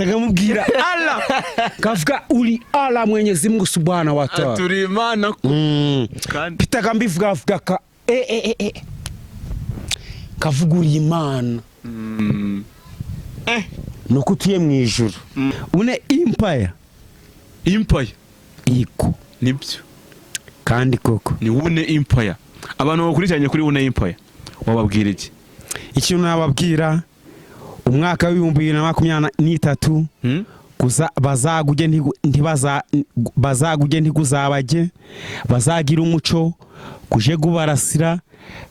Mpitaga mubwira Allah, kavuga uri Allah, Mwenyezi Mungu subhana wa taala. Turi Imana kandi. Mpitaga mbivuga avuga ka kavuga uri Imana, nuko utuye mu ijuru une empire. Empire. Iko. Nibyo. Kandi koko. Ni Wune Empire. Abantu bakurikiranye kuri Wune Empire wababwira iki? Ikintu nababwira, umwaka w'2023 kuza bazaguge ntibaza bazaguge ntiguzabage, bazagira umuco kuje gubarasira,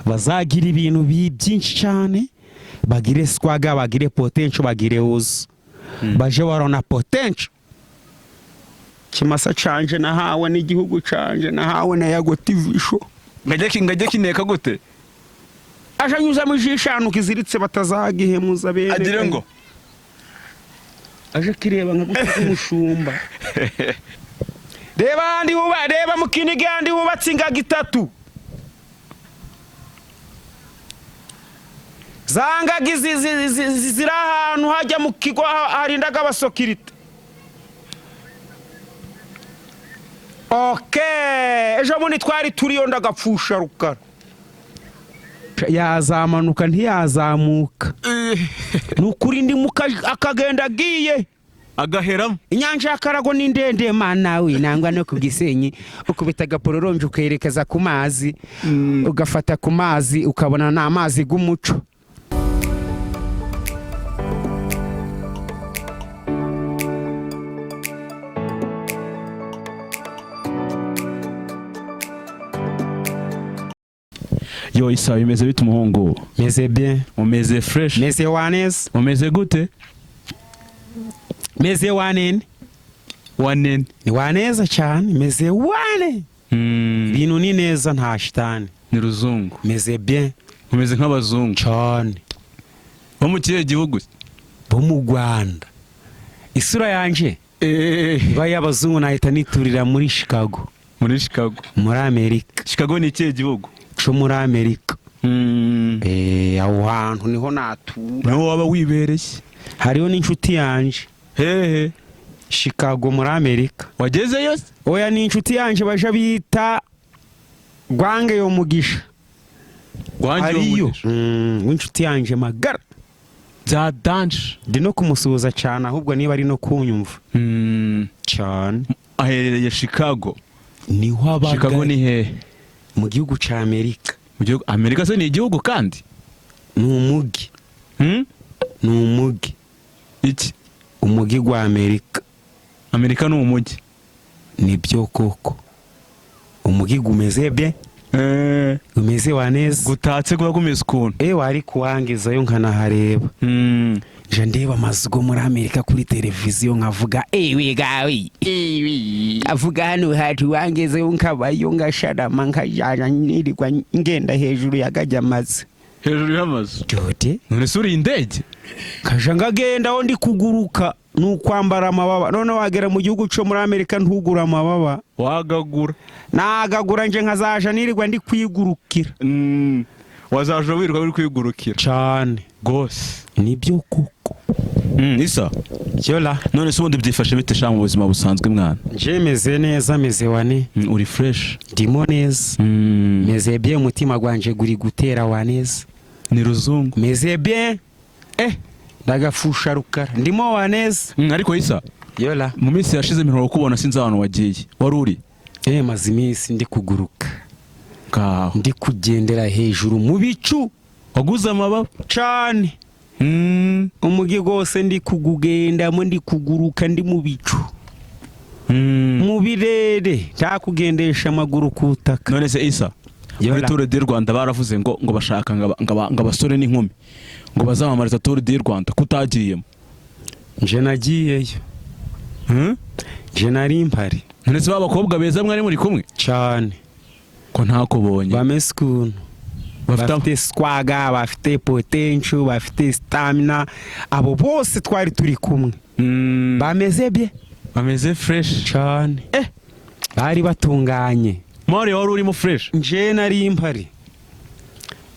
bazagira ibintu byinshi cyane, bagire swagger, bagire potential, bagire uzu baje barona potential. Kimasa canje nahawe n'igihugu canje, nahawe na Yago TV Show. Ngajya kineka gute? Aje anyuzamo ijisho ahantu kiziritse batazagihemuza bene. Agire ngo Aje kireba nka gutya k'umushumba. Reba ahandi wuba, reba mu Kinigi ahandi wubatse ingagi itatu. Za ngagi ziri ahantu hajya mu kigo harindaga abasokirite. Okay, ejo bundi twari turiyo, ndagapfusha rukara yazamanuka ntiyazamuka, ni ukuri ndimuka akagenda agiye. Agaheramo. Inyanja y'Akarago ni ndende mana we, nangwa no ku Gisenyi ukubita agapororonje ukerekeza ku mazi, ugafata ku mazi ukabona ni amazi y'umuco. Yo Isa, bimeze bite umuhungu? Meze bien. Umeze fresh? Meze waneza. Umeze gute? Meze wanene. Wanene. Ni waneza cyane, meze wane. Ibintu ni neza, nta shitani. Ni ruzungu. Meze bien. Umeze nk'abazungu. Cyane. Bo mu kihe gihugu? Bo mu Rwanda. Isura yanje iba y'abazungu, nahita niturira muri Chicago. Muri Chicago. Muri Amerika. Chicago ni ikihe gihugu? Co muri Amerika. Aho hantu niho natura. Niho waba wibereye. Hariho n'inshuti yanje. Hehe? Chicago muri Amerika. Wagezeyo se? Oya, ni inshuti yanje baja bita Gwange yo Mugisha. Gwange. Ariyo w'inshuti yanje magara. Bya danje. Ndi no kumusuhuza cyane ahubwo niba ari no kunyumva cyane. Aherereye Chicago? Niho abaga. Chicago ni hehe? Mu gihugu ca Amerika. Mu gihugu Amerika se ni igihugu kandi? Ni umugi. Ni umugi. Iki? Umugi gwa Amerika. Amerika ni umujyi. Nibyo koko, umugi gumeze bien, umeze waneza. Gutatse kuba kumeze ukuntu. Ewe, ari kuwangizayo nkanahareba. Nja ndeba amazu go muri Amerika kuri televiziyo, nkavuga ewe gawe, avuga hano hantu wangezeyo nkabayo ngasharama nkajana nirirwa ngenda hejuru yagajya amazu. Hejuru y'amazu. Dode. None se uri indege? Kaja ngagenda aho ndi kuguruka ni ukwambara amababa. None wagera mu gihugu cyo muri Amerika ntugura amababa? Wagagura. Nagagura nje nkazaja nirirwa ndi kwigurukira. Wazaje wirirwa uri kwigurukira. Cyane. Rwose. Nibyo koko. Isa. Yola. None se ubundi byifashe bite sha mu buzima busanzwe mwana? Nje meze neza, meze wane. Uri fresh? Ndimo neza. Meze bien, umutima gwanje guri gutera waneza. Ni ruzungu. Meze bien. Ndagafusha rukara, ndimo waneza. Ariko Isa, Yola. mu minsi yashize mperuka kukubona, sinzi ahantu wagiye wari uri. Maze iminsi ndi kuguruka. Ngaho. Ndi kugendera hejuru mu bicu. Waguze amababa? Cane. Umugi rwose ndi kugugendamo, ndi kuguruka, ndi mu bicu, mu birere, nta kugendesha amaguru ku butaka. None se Isa, muri Yola. Tour du Rwanda baravuze ngo bashaka ngo abasore n'inkumi ngo bazamamariza Tour du Rwanda, kutagiyemo? Nje nagiyeyo. Nje nari mpari. None se ba bakobwa beza mwari muri kumwe? Cane. Ko ntakubonye? Bameze ukuntu. Bafite Bafite swagger, bafite potential, bafite stamina, abo bose twari turi kumwe. Bameze bien. Bameze fresh. Cane, bari batunganye. Mori wari urimo fresh? Nje nari mpari,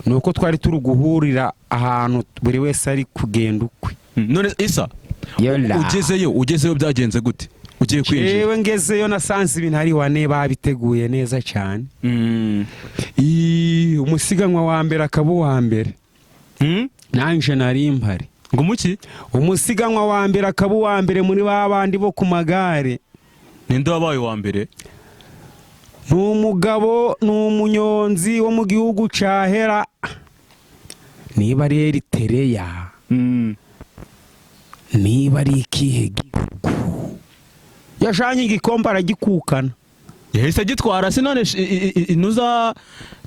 ni uko twari turi guhurira ahantu buri wese ari kugenda ukwe. None Isa, Yola. Ugezeyo byagenze gute ugiye kwinjira? Jewe ngezeyo nasanze ibintu ari wane, babiteguye neza cyane. Umusiganwa wa mbere akaba uwa mbere. Nanje nari mpari. Ngo muki? Umusiganwa wa mbere akaba uwa mbere muri ba bandi bo ku magare. Ninde wabaye uwa mbere? Ni umugabo, ni umunyonzi wo mu gihugu ca Hera, niba ari Eritereya, niba ari ikihe gihugu, yashanye igikombe aragikukana. Yahise agitwara se? None inuza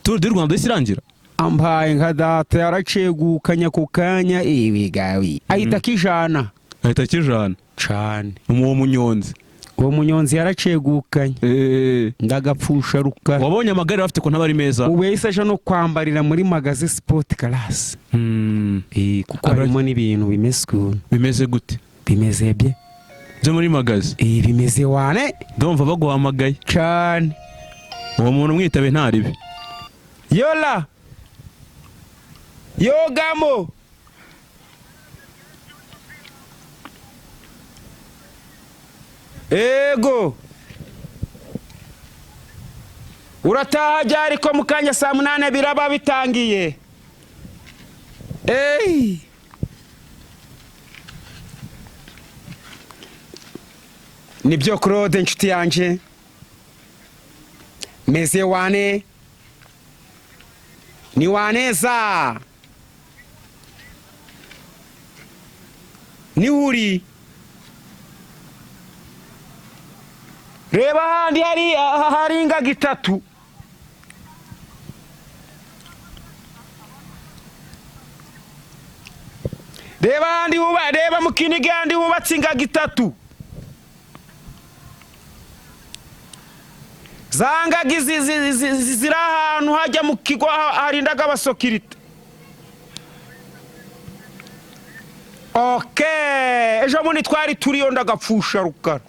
Tour du Rwanda yahise irangira. Ampaye nka data, yaracegukanya ku kanya ibigawi, ahita akijana. Ahita akijana. Cane. Uwo munyonzi? Uwo munyonzi yaracegukanye, ndagapfusha rukara. Wabonye amagare bafite ko ntaba ari meza? Ubu yahise aja no kwambarira muri magasin Sport Class, kuko harimo n'ibintu bimeze ukuntu. Bimeze gute? Bimeze bye. Byo muri magasin? Bimeze wane. Ndumva baguhamagaye. Cane. Uwo muntu mwitabe ntaribe. Yola yogamo. Ego, urataha ryari? Ko mu kanya saa 8 biraba bitangiye? Ey! Nibyo Claude, inshuti yanjye, meze wane, ni waneza niho uri. Reba ahandi hari ingagi itatu. Reba ahandi huba, reba mu Kinigi ahandi hubatse ingagi itatu. Za ngagi ziri ahantu hajya mu kigo harindaga abasokirite. Okay, ejo bundi twari turiyo, ndagapfusha rukara.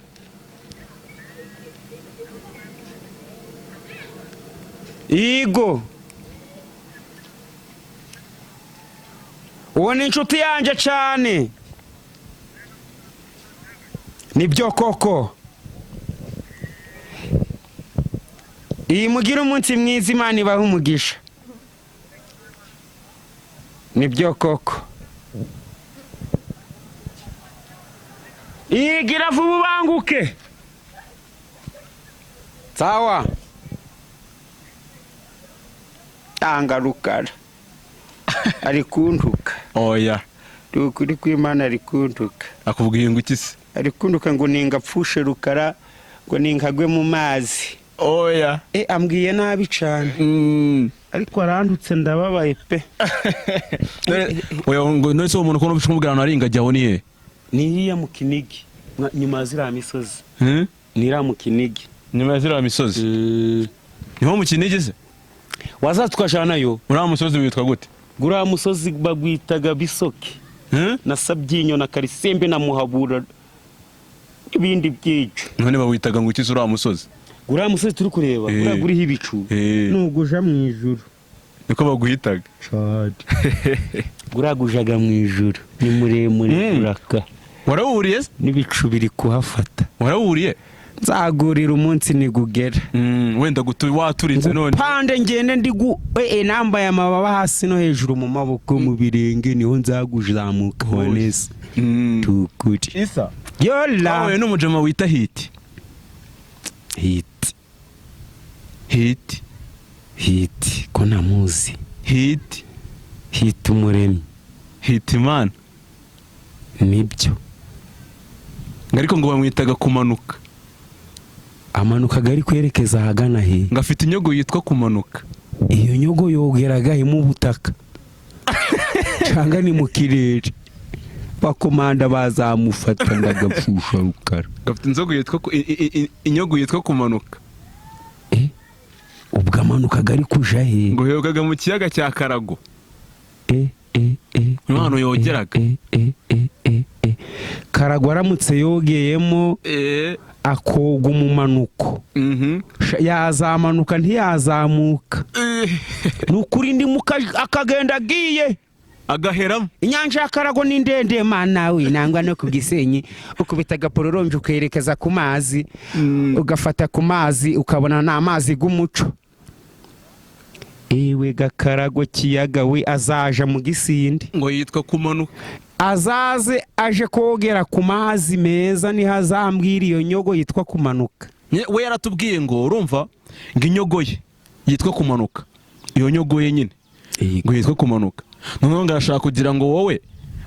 Igo, uwo ni inshuti yanjye cyane, nibyo koko. Iyi, mugire umunsi mwiza, Imana ibahe umugisha, nibyo koko. Igira vuba ubanguke. Sawa, tanga rukara ari kuntuka. Oya. Ukuri kw'Imana, ari kuntuka. Akubwiye ngo iki se? Ari kuntuka ngo ningapfushe rukara, ngo ninkagwe mu mazi. Oya. Ambwiye nabi cyane, ariko arandutse, ndababaye pe. Oya, ngo none se uwo muntu ko numvise kumubwira ahantu hari ingagi, aho ni he? Ni iriya mu Kinigi, nyuma ya ziriya misozi. Hmm? Ni iriya mu Kinigi. Nyuma ya ziriya misozi niho mu Kinigi se? Waza tukajanayo. Uriya musozi witwa gute? Guriya musozi bagwitaga Bisoke. Hmm? Na Sabyinyo na Karisimbi na Muhabura n'ibindi byinshi. None bawitaga ngo iki se uriya musozi? Guriya musozi turi kureba, guriya guriho ibicu, nuguja mu ijuru. Niko baguhitaga? Guriya gujaga mu ijuru, ni muremure. Uraka. Warawuriye se? N'ibicu biri kuhafata. Warawuriye? Nzagurira umunsi nigugera. Wenda waturitse none. Pande ngende ndi gu nambaye amababa hasi no hejuru, mu maboko, mu birenge, niho nzaguzamuka waneza. Tukuri. Isa. Yola. Twahuye n'umujama wita Hiti. Hiti? Hiti. Hiti ko namuzi? Hiti. Hiti Umuremyi. Hitimana. Nibyo. Ngo ariko ngo bamwitaga Kumanuka. Amanukaga ari kwerekeza ahagana he? Ngo afite inyogo yitwa Kumanuka. Iyo nyogo yogeraga he, mu butaka cyangwa ni mu kirere? Bakomanda bazamufata, ndagapfusha rukara. Ngo afite inzogo yitwa inyogo yitwa Kumanuka. Ubwo amanukaga ari kuja he? Ngo yogaga mu kiyaga cya Karago. Niho hantu yogeraga. Karago aramutse yogeyemo, akoga umumanuko, yazamanuka ntiyazamuka. Ni ukuri, ndi akagenda agiye. Agaheramo. Inyanja ya Karago ni ndende mana we, nangwa no ku Gisenyi ukubita agapororonje ukerekeza ku mazi, ugafata ku mazi ukabona ni amazi g'umuco. Ewe gakarago kiyaga we, azaja mu Gisindi. Ngo yitwa kumanuka. Azaze aje kogera ku mazi meza, niho azambwira iyo nyogo yitwa kumanuka. We yaratubwiye ngo urumva ngo inyogo ye yitwa kumanuka, iyo nyogo ye nyine ngo yitwa kumanuka. Noneho ngo arashaka kugira ngo wowe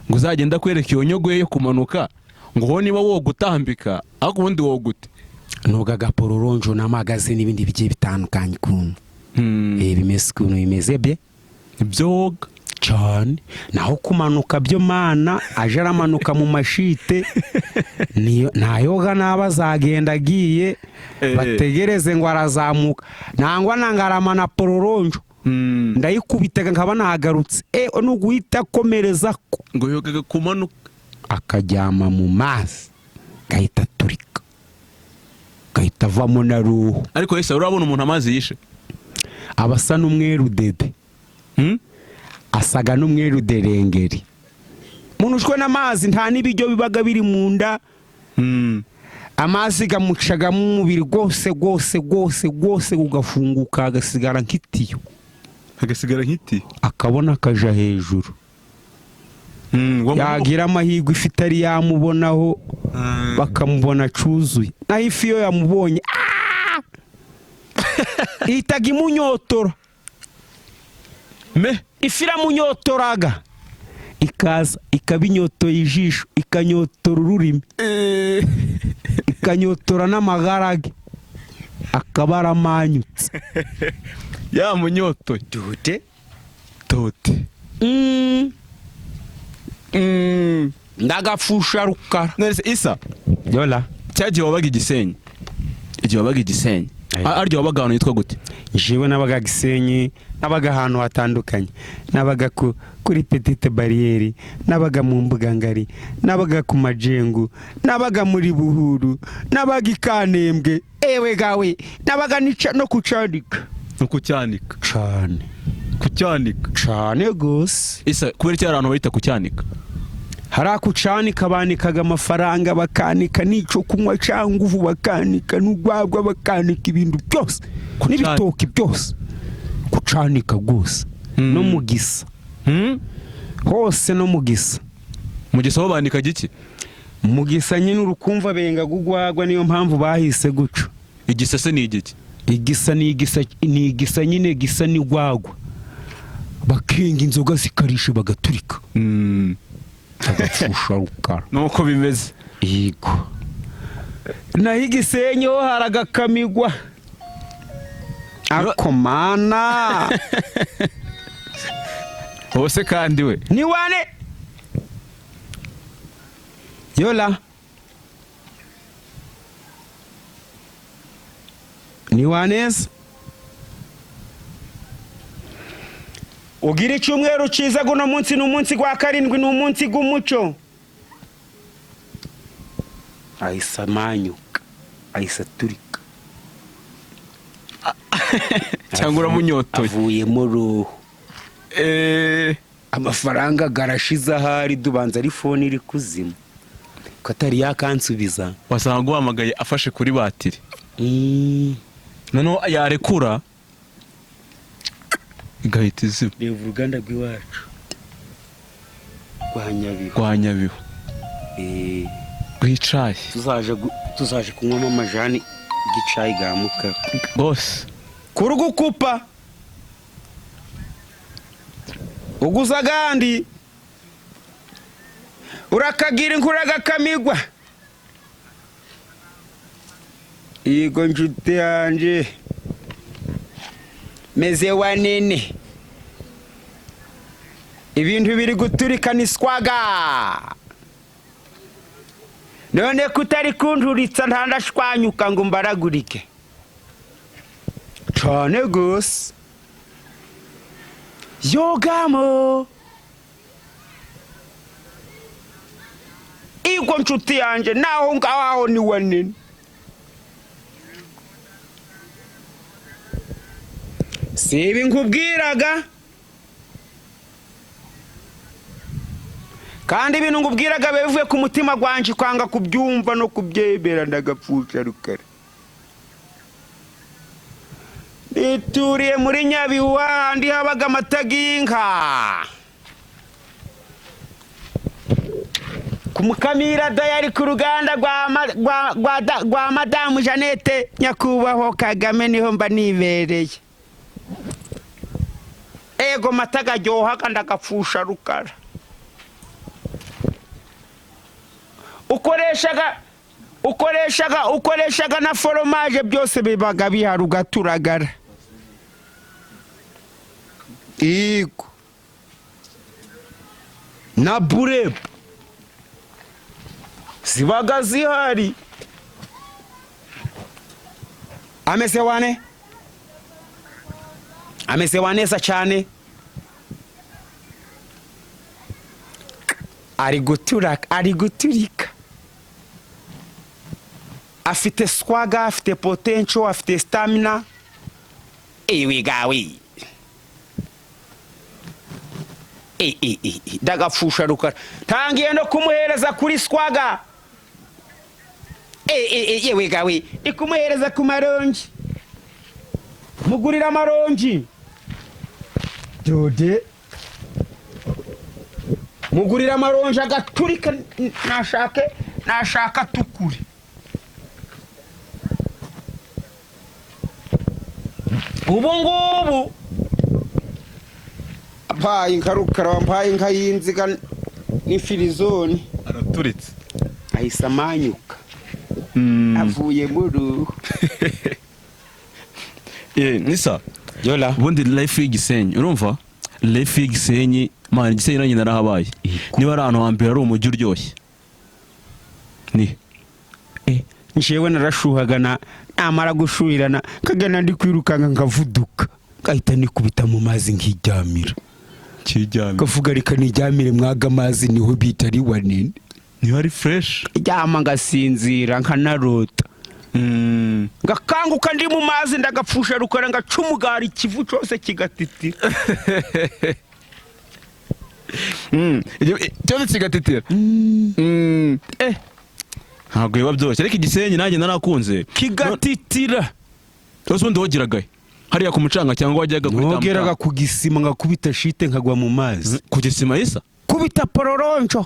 ngo uzagende akwereke iyo nyogo ye yo kumanuka, ngo wowe niba wogutambika, ariko ubundi wogute. Noga agapororonjo n'amagaze n'ibindi bigiye bitandukanye ukuntu. Bimeze ukuntu bimeze bye. Ibyo woga. Cyane. Naho kumanuka byo mana, aje aramanuka mu mashite, niyo ntayoga naba azagenda agiye. Bategereze ngo arazamuka nangwa nangarama na pororonjo, ndayikubitaga nkaba nagarutse, nuguhita akomereza ko ngo yogaga kumanuka, akaryama mu mazi gahita aturika, gahita avamo na ruhu. Ariko ese urabona umuntu amazi yishe? Aba asa n'umweru dede. Asaga n'umweru derengeri. Umuntu ushwe n'amazi nta n'ibiryo bibaga biri mu nda. Amazi gamucagamo umubiri rwose rwose rwose rwose, ugafunguka agasigara nk'itiyo. Agasigara nk'itiyo. Akabona akaja hejuru. Yagira amahirwe ifi itari yamubonaho, bakamubona acuzuye. Naho ifi iyo yamubonye, ihitaga imunyotora. Me ifi iramunyotoraga, ikaza ikaba inyotoye ijisho, ikanyotora ururimi, ikanyotora n'amagarage, akaba aramanyutse. Yamunyotoye. Dute. Tote. Ndagapfusha rukara. None Isa, yola. Cyagihe wabaga Igisenyi, igihe wabaga Igisenyi, aryo wabaga ahantu yitwa gute? Jewe nabaga Gisenyi, nabaga ahantu hatandukanye, nabaga kuri Petite Barriere, nabaga mu mbuga ngari, nabaga ku Majengo, nabaga muri Buhuru, nabaga i Kanembwe, ewe gawe, nabaga no kucanika. No kucyanika. Cane. Kucyanika. Cane gose. Isa, kubera iki hari ahantu bahita kucyanika? Hari akucanika banikaga amafaranga, bakanika n'ico kunywa cyangwa bakanika n'urwagwa, bakanika ibintu byose n'ibitoki byose, kucanika rwose. No mu Gisa. Hose no mu Gisa. Mu Gisa ho banika giki? Mu Gisa nyine urukumva benga gugwagwa, niyo mpamvu bahise guco. Igisa se ni igiki? Igisa ni igisa, ni igisa nyine, gisa ni gwagwa. Bakenga inzoga zikarisha bagaturika. Agapfusha rukara. Nuko bimeze. Yego. Naho Igisenyi ho haragakamigwa. Akomana. Hose kandi we. Ni wane. Yola. Ni waneza. Ugira icyumweru cyiza, guno munsi ni umunsi gwa karindwi, ni umunsi g'umuco. Ahise amanyuka, ahise aturika. Cyangwa uramunyotoye. Avuyemo roho. Amafaranga garashize ahari, dubanza ari fone iri kuzima. Ko atari yakansubiza. Wasanga guhamagaye afashe kuri batiri. Noneho yarekura igahita izima. Reba uruganda rw'iwacu rwa Nyabihu. Rwa Nyabihu. Rwicaye. Tuzaje kunywamo amajani gicayi ga mukara. Rwose. Kurugukupa. Uguza gandi. Urakagira inkura gakamigwa. Yego nshuti yanje. Meze wanene. Ibintu biri guturika ni swaga. None kutari kunturitsa ntandashwanyuka ngo mbaragurike. Cane gose. Yogamo. Iko nshuti yanje naho ngaho ni wanene. Sibi nkubwiraga. Kandi ibintu ngubwiraga biba bivuye ku mutima gwanje, kwanga kubyumva no kubyemera, ndagapfusha Rukara. Nituriye muri Nyabihu, hahandi habaga amata y'inka ku Mukamira Dayari, ku ruganda rwa Madamu Jeannette Nyakubahwa Kagame, niho mba nibereye. Ego, mata garyohaga, ndagapfusha Rukara. Ukoreshaga na foromaje, byose bibaga bihari, ugaturagara. Yego, na bureba zibaga zihari. Ameze wane, ameze waneza cyane, ari guturaka, ari guturika, afite swagger, afite potential, afite stamina. Ewe gawe, ndagapfusha Rukara, ntangiye no kumuhereza kuri swagger. Yewe gawe, ndi kumuhereza ku maronji, mugurira amaronji dode, mugurira amaronji agaturika, nashake nashaka tukure. Ubu ngubu mpaye inka Rukara, wampaye inka y'inziga n'ifirizoni. Araturitse. Ahise amanyuka, avuye mu ruhu. Nisa. Yola. Ubundi life y'Igisenyi, urumva life y'Igisenyi, man, Igisenyi nanjye narahabaye. Niba ari ahantu hambere ari umujyi uryoshye ni Njyewe narashuhaga, na namara gushuhirana kagana ndi kwirukanka nkavuduka, ngahita nikubita mu mazi nkiryamira. Kijyana. Kavuga reka niryamire mwaga amazi, niho bita ari wanene. Niba ari fresh. Ryama ngasinzira, nkanarota, ngakanguka ndi mu mazi, ndagapfusha Rukara, ngacumugara ikivu cyose kigatitira. Ikibazo kigatitira. Ntabwo biba byoroshye, ariko Igisenyi nanjye narakunze. Kigatitira. Rwose ubundi wogeragahe? Hariya ku mucanga cyangwa wajyaga kuri Nogeraga Tamutama? ku gisima, ngakubita shite, nkagwa mu mazi. Ku gisima isa? Kubita pororonjo,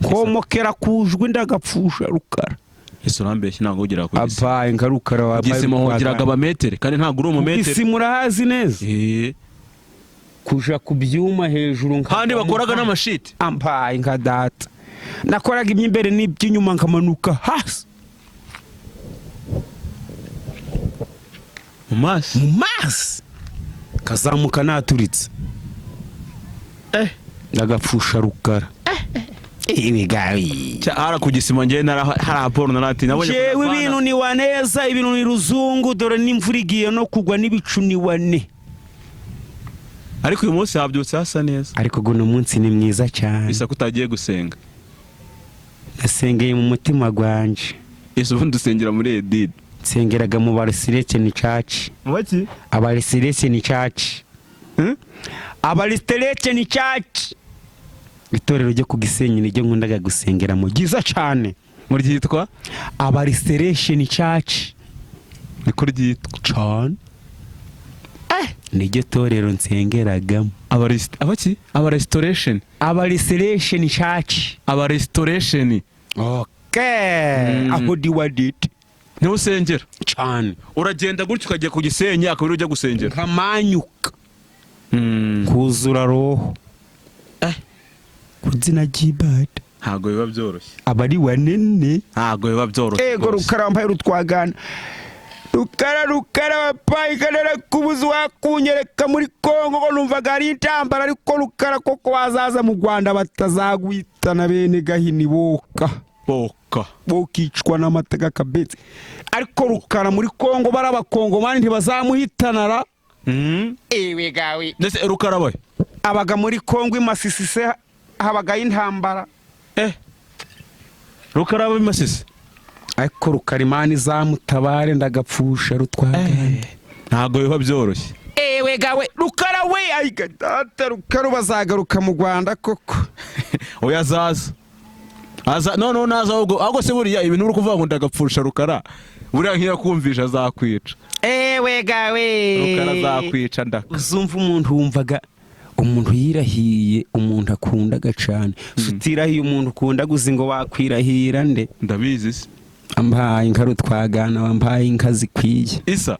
komokera kujwi, ndagapfusha Rukara. Ese urambeshye, ntabwo wogeraga ku gisima. Abaye nka Rukara Ku wabaye gisima hogeraga abametere, kandi ntabwo uri umumetere. Gisima urahazi neza? Kuja ku byuma hejuru nkagwa Handi mu bakoraga mazi. n'amashiti. Ampaye nka data, nakoraga iby'imbere n'iby'inyuma, nkamanuka hasi. Mu mazi. Mu mazi, kazamuka naturitse. Ndagapfusha Rukara, ibigabi. Hara ku gisima njyewe hari aporo narati nabonye. Jewe ibintu ni waneza, ibintu ni ruzungu, dore n'imvura igiye no kugwa n'ibicu ni wane. Ariko uyu munsi habyutse hasa neza. Ariko guno munsi ni mwiza cyane. Bisa ko utagiye gusenga. Nasengeye mu mutima gwanje. Ese ubundi usengera muri edide? Nsengeraga mu ba Resurrection Church. Mu baki? Aba Resurrection Church. Aba Resurrection Church, itorero ryo ku Gisenyi, niryo nkundaga gusengeramo, ryiza cyane. Mu ryitwa? Aba Resurrection Church. Niko ryitwa? Cyane, niryo torero nsengeragamo. Abaki? Aba restoration? Aba Resurrection Church. Aba restoration. Okay. Aho diwaditi. Niho usengera? Cyane. Uragenda gutyo ukajya ku Gisenyi, akaba ari ujya gusengera? Nkamanyuka, kuzura roho ku izina ry'Imana. Ntabwo biba byoroshye. Aba ari wanene. Ntabwo biba byoroshye Ego. rwose. Rukara wambaye rutwagana, Rukara, Rukara wapaye kanara kubuza wakunyereka muri Kongo ko numvaga ari intambara, ariko Rukara koko wazaza mu Rwanda batazagwitana bene Gahini boka. Boka. Bokicwa n'amatega kabetse, ariko Rukara muri Kongo bari abakongomani ntibazamuhitanara. Ewe gawe. Ndetse Rukara we? Abaga muri Kongo, i Masisi se habagayo intambara. Rukara we Masisi? Ariko Rukara, Imana izamutabare, ndagapfusha rutwagana. Ntabwo biba byoroshye. Ewe. Ewe gawe Rukara we, ayiga data, Rukara bazagaruka mu Rwanda koko? Oya, azaza, aza noneho naza. Ahubwo se buriya ibintu uri kuvuga ngo ndagapfusha Rukara, buriya nk'iyo akumvisha azakwica. Ewe gawe. Rukara azakwica ndaka. Uzumva umuntu wumvaga umuntu yirahiye umuntu akundaga cane, utirahiye umuntu ukunda guzi ngo wakwirahira nde? Ndabizi se. Ampaye inka rutwagana, wampaye inka zikwiye. Isa.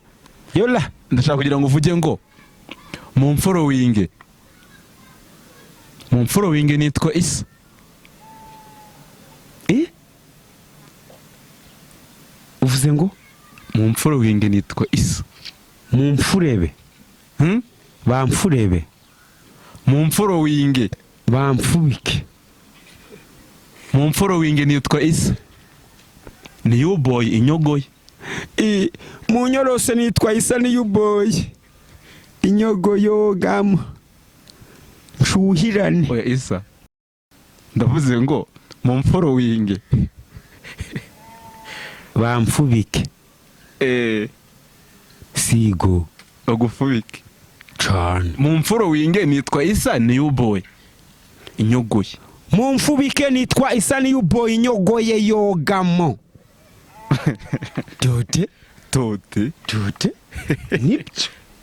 Yola. Ndashaka kugira ngo uvuge ngo mumfollowinge, mumfollowinge, nitwa Isa. Eh, uvuze ngo? Mumfollowinge, nitwa Isa. Mumfurebe. Hmm? Bamfurebe. Mumfollowinge. Bamfubike. Mumfollowinge, nitwa Isa, ni yuboy inyogoye. Mu nyorose nitwa Isa, niyuboye inyogo yogamo nshuhirane. Oya Isa, ndavuze ngo mumfollowinge. Bamfubike. Eh. Sigo. Bagufubike. Cane. Mumfollowinge, nitwa Isa, ni yuboy inyogoye. Mumfubike, nitwa Isa, niyuboye inyogoye yogamo dote. Tote. Dote, nibyo.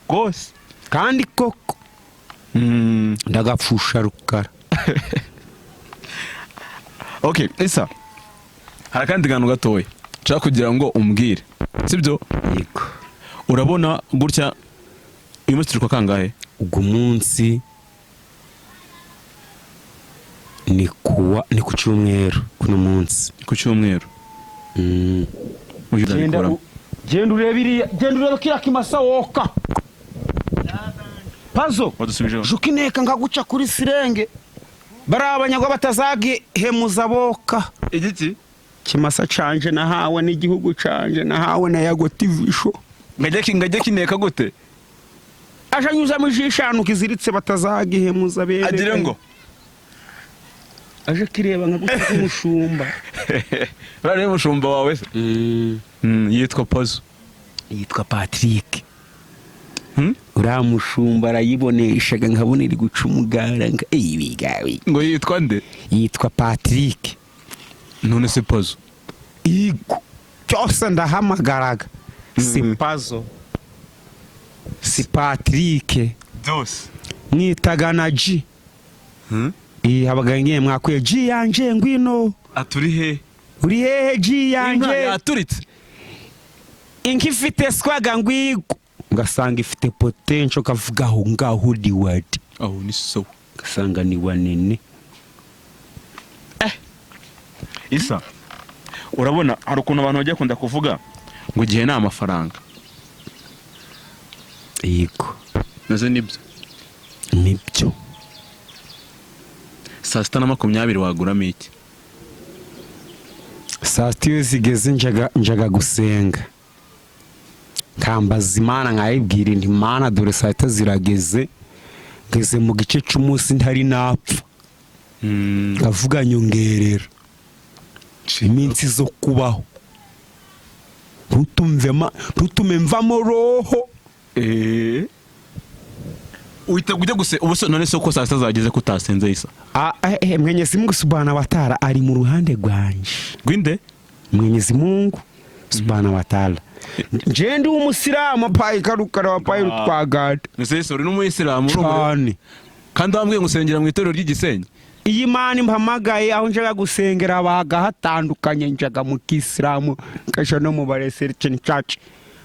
Rwose. Kandi koko ndagapfusha Rukara. Okay Isa, hari akandi kantu gatoya nshaka kugira ngo umbwire, sibyo? Yego. Urabona gutya uyu munsi turi kwa kangahe? Ubwo munsi ni kuwa, ni ku cyumweru kuno munsi. Ku cyumweru. Uyu Genda ndabikora. Genda urebe iriya, genda urebe kiriya kimasa woka pazo. Wadusubijeho. Juka ineka nkaguca kuri sirenge, bariya abanyagwa batazagihemuza boka. Igiki? Kimasa canje nahawe n'igihugu canje, nahawe na Yago TV Show. Ngajya kineka gute? Aje anyuzamo ijisho ahantu kiziritse, batazagihemuza bene. Agire ngo Aje kireba nka gutya k'umushumba. Uriya niwe mushumba wawe se? Yitwa Pazo. Yitwa Patrick. Hmm? Uriya mushumba arayiboneshaga nkabona iri guca umugara nga ibigawi. Ngo yitwa nde? Yitwa Patrick. None se Pazo? Igo cyose ndahamagaraga si Pazo, si Patrick. Byose. Mwitaga na G. Iyi habaga ngiye mwakwiye G yanje, ngwino. Aturi he? Uri hehe G Inka yanje? Yaturitse. Inka ifite swaga, ngwigo ngasanga ifite potential, kavuga aho ngaho uri wadi. Aho ni so. Ngasanga ni wanene. Isa, urabona hari ukuntu abantu bajya bakunda kuvuga ngo igihe ni amafaranga. Yego. Nazo nibyo? Nibyo. 6:20 waguramo iki? 6:00 iyo zigeze njaga gusenga, nkambaza Imana, nkayibwira nti: "Mana, dore 6:00 zirageze, ngeze mu gice cy'umunsi ntari napfa." Nkavuga: "Nyongerera iminsi zo kubaho, ntutume mvamo roho." Uhita ujya guse ubu se? None se uko 6:00 zageze ko utasenze, Isa? Ah, Mwenyezi Mungu subhana wa taala ari mu ruhande rwanje. Gwinde? Mwenyezi Mungu subhana wa taala, nje ndi umusilamu payi karukara wa payi rutwagada. Ese Isa, uri n'umuyisilamu uri Cane. Kandi wambwiye ngo usengera mu itorero ry'Igisenyi. Iyo Imana impamagaye, aho njaga gusengera habaga hatandukanye, njaga mu kisilamu, nkaja no mu baresearching church,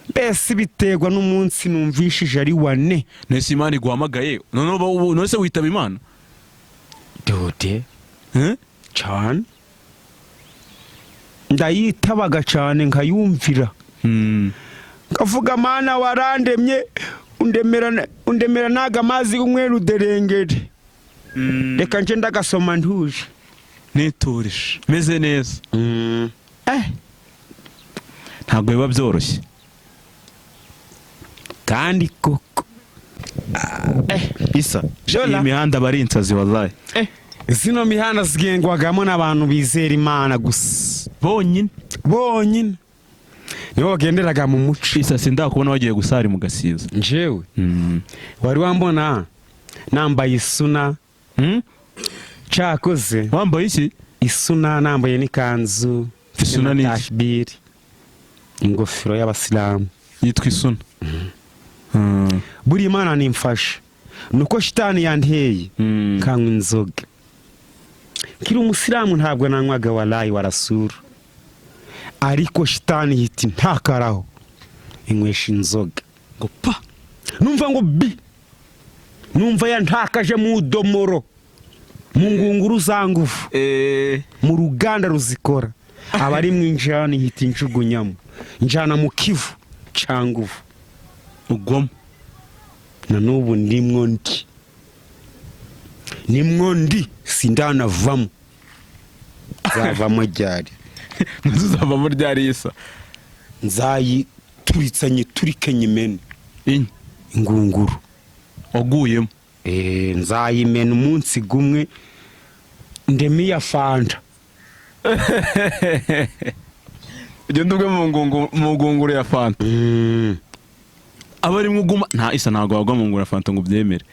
mbese biterwa n'umunsi numvishije ari wane. Nese Imana iguhamagaye none none se witaba Imana? Dode. Eh? Cane, ndayitabaga cane, nkayumvira. Kavuga: "Mana warandemye, undemera naga amazi y'umweru uderengere, reka nje ndagasoma ntuje." Niturije meze neza. Ntabwo biba byoroshye. Kandi koko. Isa. Jola. Iyi mihanda aba ari insazi wallahi. Zino mihanda zigendwagamo n'abantu bizera Imana gusa. Bonyine. Bonyine. Nibo bagenderaga mu muco. Isa, sindakubona wagiye gusari mu gasiza. Njyewe wari wambona nambaye isuna? Cyakoze. Wambaye iki? Isuna, nambaye n'ikanzu. Isuna ni iki? Tashbiri, ingofero y'abasilamu. Yitwa isuna? Buri Imana nimfasha nuko shitani yanteye kanywa inzoga. Nkiri umusilamu ntabwo nanywaga, walayi warasura, ariko shitani hiti ntakaraho inywesha inzoga. Ngo pa! Numva ngo bi, numva yantakaje mu domoro, mu ngunguru za ngufu, mu ruganda ruzikora, aba ari mu injana ihita injugunyamo, njana mu Kivu ca nguvu. Ugwamo. Na n'ubu ndimwo, ndi nimwo, ndi sindanavamo. Nzavamo ryari? Ntuzavamo ryari, Isa? Nzayituritsa, nyiturike, nyimene. Inye? Ingunguru. Waguyemo. Nzayimena umunsi gumwe, ndemi ya Fanta. Ugenda ugwe mu ngunguru ya Fanta. Aba arimo uguma nta Isa, ntabwo wagwa mu ngunguru ya Fanta ngo ubyemere.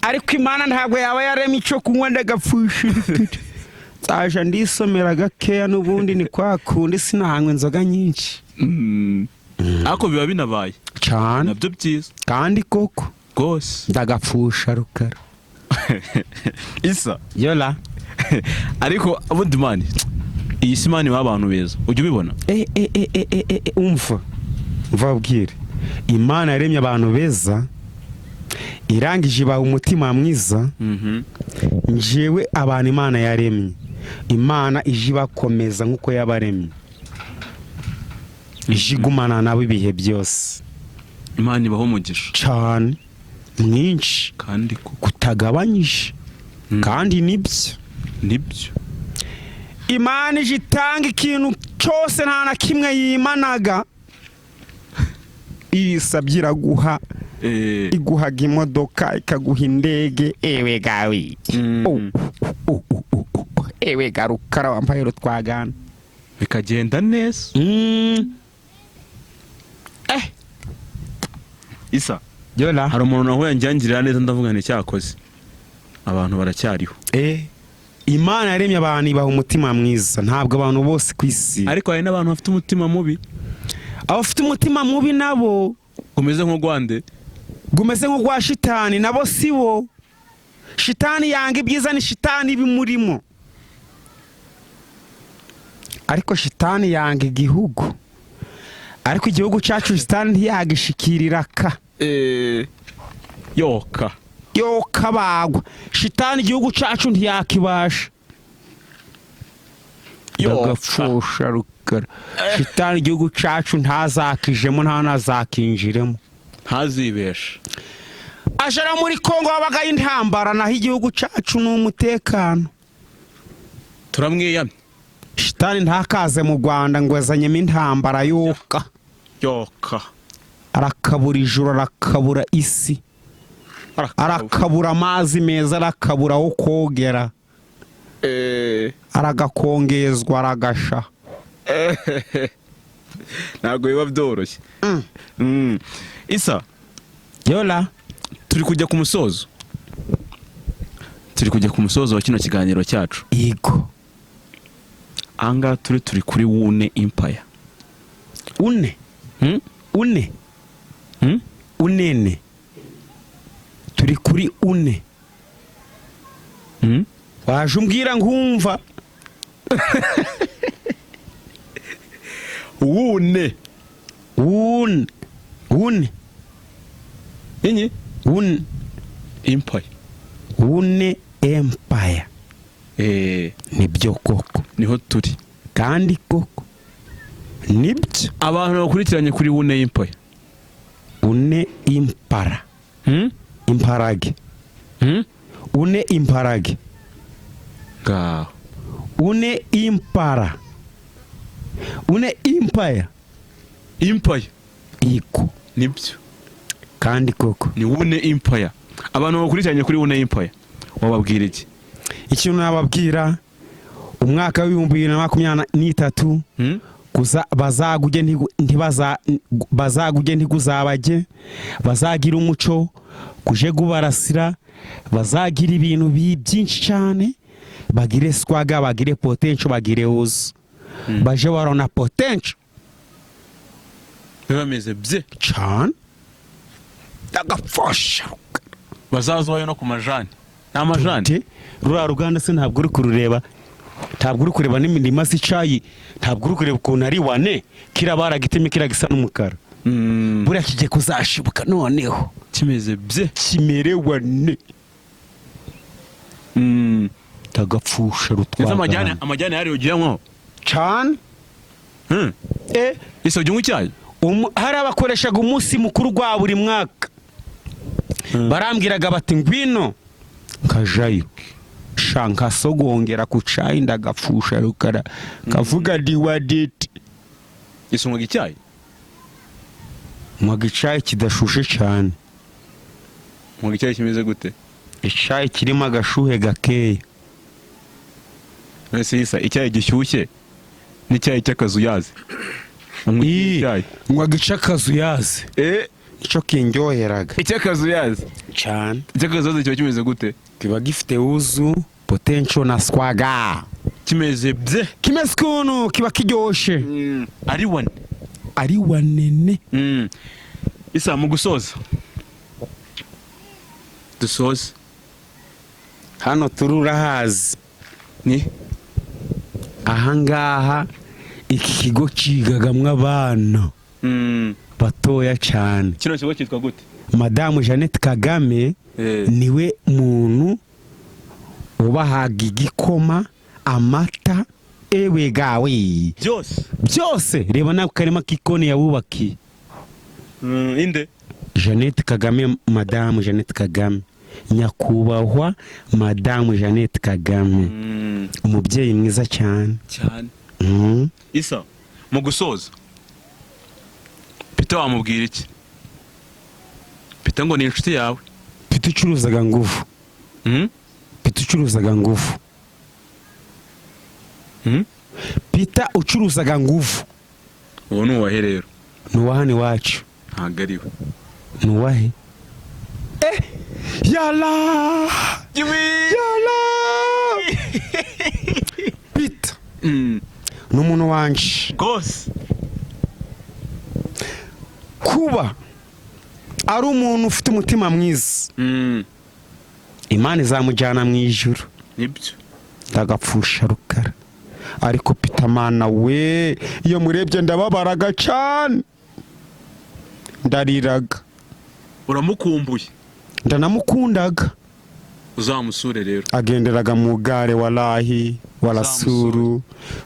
Ariko Imana ntabwo yaba yaremye icyo kunywa ndagapfusha. Nzaja ndisomera gakeya, n'ubundi ni kwa kundi sinahanywa inzoga nyinshi. Ariko biba binabaye cyane. Nabyo byiza. Kandi koko. Rwose. Ndagapfusha rukara. Isa. Yola. Ariko ubundi man, iyi si man abantu beza, ujya ubibona? E e e e e e e, umva, mva bwire, Imana yaremye abantu beza, irangije ibaha umutima mwiza. Njyewe abantu Imana yaremye, Imana ije ibakomeza nk'uko yabaremye, ije igumana nabo ibihe byose. Imana ibaho umugisha. Cyane mwinshi. Kandi koko. Kutagabanyije. Kandi nibyo. Nibyo. Imana ije itanga ikintu cyose, nta na kimwe yimanaga, irisabye iraguha. Iguhaga imodoka, ikaguha indege, ewe gawe. Oh, oh, oh, oh, oh. Ewe ga rukara wambaye rutwagana. Bikagenda neza. Isa. Yola. Hari umuntu nahuye njyangirira neza, ndavuga nti cyakoze abantu baracyariho. Imana yaremye abantu ibaha umutima mwiza, ntabwo abantu bose ku isi. Ariko hari n'abantu bafite umutima mubi. Abafite umutima mubi nabo umeze nk'urwande. Gumeze nk'urwa shitani, nabo si bo. Shitani yanga ibyiza, ni shitani ibimurimo, ariko shitani yanga igihugu, ariko igihugu cyacu shitani ntiyagishikirira ka. Yoka. Yokabagwa, shitani igihugu cyacu ntiyakibasha. Yoka. Ndagapfusha rukara, shitani igihugu cyacu ntazakijemo, ntanazakinjiremo. Ntazibeshe. Ajara muri Kongo habagayo intambara, naho igihugu cyacu ni umutekano. Turamwiyamye. Shitani ntakaze mu Rwanda ngo azanyemo intambara, yoka. Yoka. Arakabura ijuru, arakabura isi, arakabura amazi meza, arakabura aho kogera. Aragakongezwa, aragasha. Ntabwo biba byoroshye. Isa. Yola. Turi kujya ku musozo, turi kujya ku musozo wa kino kiganiro cyacu. Yego. Ahangaha turi kuri Wune Empire. Une. Une. Unene, turi kuri une. Waje umbwira nkumva. Wune. Une, une. Inyi. Une. Empire. Une Empire. Nibyo koko. Niho turi. Kandi koko nibyo. Abantu bakurikiranye kuri Wune Empire. Une impara. Imparage. Une imparage. Ngaho. Une impara, une empire. Empire. Iko. Nibyo. Kandi koko. Ni Wune Empire. Abantu bakurikiranye kuri Wune Empire wababwira iki? Ikintu nababwira, umwaka w'2023. Bazaguge ntibaza bazaguge ntiguzabage, bazagira umuco kuje gubarasira, bazagira ibintu byinshi cyane, bagire swagger, bagire potential, bagire uzu baje barona potential. Biba bimeze bye. Cyane, ndagapfosha. Bazazayo no ku majani, ni amajani. Te, ruriya ruganda se ntabwo uri kurureba? Ntabwo uri kureba n'imirima z'icayi? Ntabwo uri kureba ukuntu ari wane kiriya baragiteme kiriya gisa n'umukara? Buriya kigiye kuzashibuka noneho. Kimeze bye. Kimere wane. Ndagapfusha. Ndetse amajyane Rutwagana. Amajyane yari ugiyemo? Cyane. Ese ujya unywa icyayi? Hari abakoreshaga umunsi mukuru gwa buri mwaka, barambwiraga bati ngwino, nkajayo sha, nkasogongera ku cayi, ndagapfusha rukara, kavuga diwaditi. Ese unywa icyayi? Nywaga icayi kidashushe cyane. Unywa icyayi kimeze gute? Icayi kirimo agashuhe gakeya. Ese Isa, icyayi gishyushye n'icyayi cy'akazuyazi, unywa Ii, icyayi? Nywaga ic'akazuyazi. Ico kindyoheraga. Icy'akazuyazi? Cyane. Icy'akazuyazi kiba kimeze gute? Kiba gifite uzu, potential na swagger. Kimeze bye. Kimeze ukuntu kiba kiryoshe. Ari wane. Ari wanene. Isa, mu gusoza, dusoze. Hano turi urahazi? Ni? Ahangaha iki kigo kigagamwo abana batoya cyane. Kino kigo cyitwa gute? Madamu Jeannette Kagame niwe muntu ubahaga igikoma, amata, ewe gawe. Byose. Byose. Reba nawe karima k'ikoni yabubakiye. Inde? Jeannette Kagame, Madamu Jeannette Kagame, Nyakubahwa Madamu Jeannette Kagame, umubyeyi mwiza cyane. Cyane. Isa, mu gusoza, Peter wamubwira iki? Peter ngo ni inshuti yawe. Peter ucuruzaga nguvu. Peter ucuruzaga nguvu. Peter ucuruzaga nguvu. Uwo ni uwahe rero? Ni uwa hano iwacu. Ntabwo ari we. Ni uwahe? Yala yala, Peter ni umuntu wanje. Rwose. Kuba ari umuntu ufite umutima mwiza, Imana izamujyana mu ijuru. Nibyo. Ndagapfusha rukara, ariko Peter, mana we, iyo murebye ndababaraga cyane, ndariraga. Uramukumbuye? Ndanamukundaga. Uzamusure rero. Agenderaga mu gare, walahi warasuru,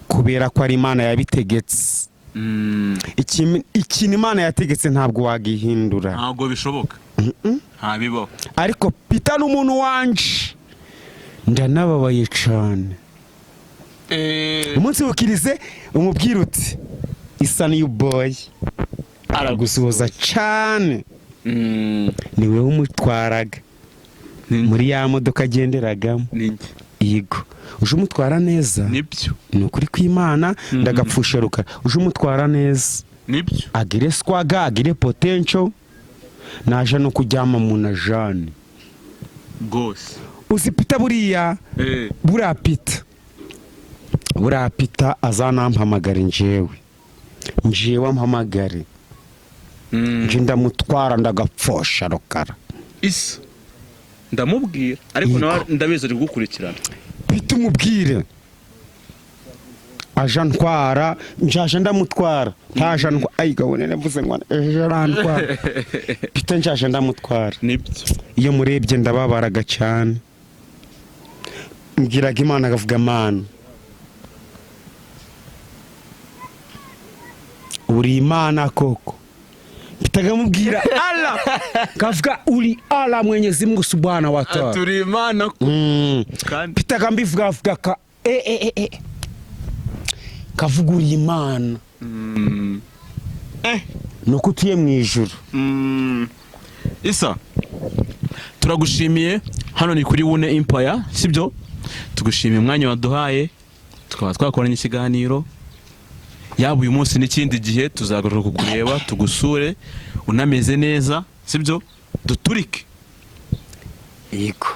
kubera ko ari Imana yabitegetse. Ikintu Imana yategetse ntabwo wagihindura. Ntabwo bishoboka, ntabibaho. Ariko Peter ni umuntu wanje, ndanababaye cyane. Umunsi wukirize umubwira uti isa niyu boy aragusuhuza cyane. Ni wowe umutwaraga muri ya modoka agenderagamo. Ni njye. Yego, uje umutwara neza. Nibyo. Ni ukuri kw'Imana, ndagapfusha rukara, uje umutwara neza. Nibyo. Agire swagger, agire potential, naje no kuryama mu na jane. Rwose. Uzi Peter buriya? Buriya Peter, buriya Peter azanampamagare njyewe, njyewe ampamagare. Nje ndamutwara, ndagapfosha rukara. Isa, ndamubwira, ariko Yego. nawe ndabizi ari kugukurikirana. Peter umubwire aja ntwara, njaje ndamutwara, ntaje ntwara, ayi gabone navuze ngo ejo arantwara. Peter njaje ndamutwara. Nibyo. Iyo murebye ndababaraga cyane, mbwiraga Imana, akavuga Mana uri Imana koko. Mpitaga mubwira Allah, kavuga uri Allah Mwenyezi Mungu subhana wa taala. Turi Imana kandi. Mpitaga mbivuga avuga ka e e e e kavuga uri Imana. Nuko utuye mu ijuru. Isa, turagushimiye. Hano ni kuri Wune Empire, sibyo? Tugushimiye umwanya waduhaye, tukaba twakoranye ikiganiro. Yaba uyu munsi n'ikindi gihe tuzagaruka kukureba, tugusure unameze neza, sibyo? Duturike. Yego.